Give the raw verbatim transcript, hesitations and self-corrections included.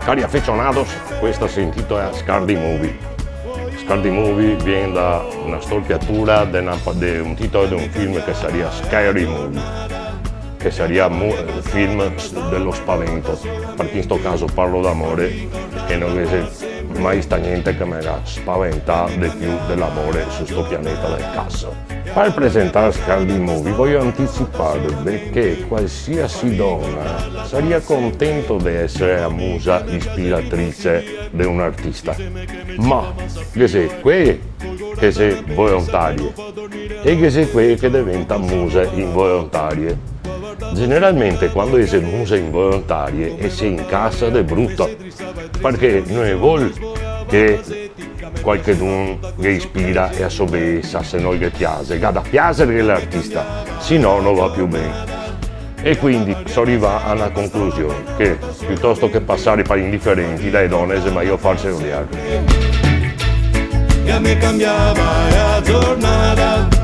Cari aficionados, questa se intitola Scardi Movie. Scardi Movie vien da na storpiatura de na pa-, de un titolo de un film che saria Scary Movie, che saria mu-, eh, film s-, de lo spavento, parché in sto caso parlo d'amore e no ghe xe mai stà gnente che me ga spaventà de più de l'amore su sto pianeta del caso. Par presentar Scardi Movie voio anticiparve che qualsiasi dona saria contento de esare la musa ispiratrice de un artista. Ma ghe xe quee che xe volontarie e ghe xe quee che deventa muse involontarie. Generalmente quando ghe xe muse involontarie e se incasa de bruto, parché no e vol che qualchedun ghe ispira e a so beesa, se no ghe piase, ga da piaserghe l'artista, se no no va più ben. E quindi so rivà a na conclusion, che piutosto che pasare par indiferenti, da e done xe mejo farse odiar.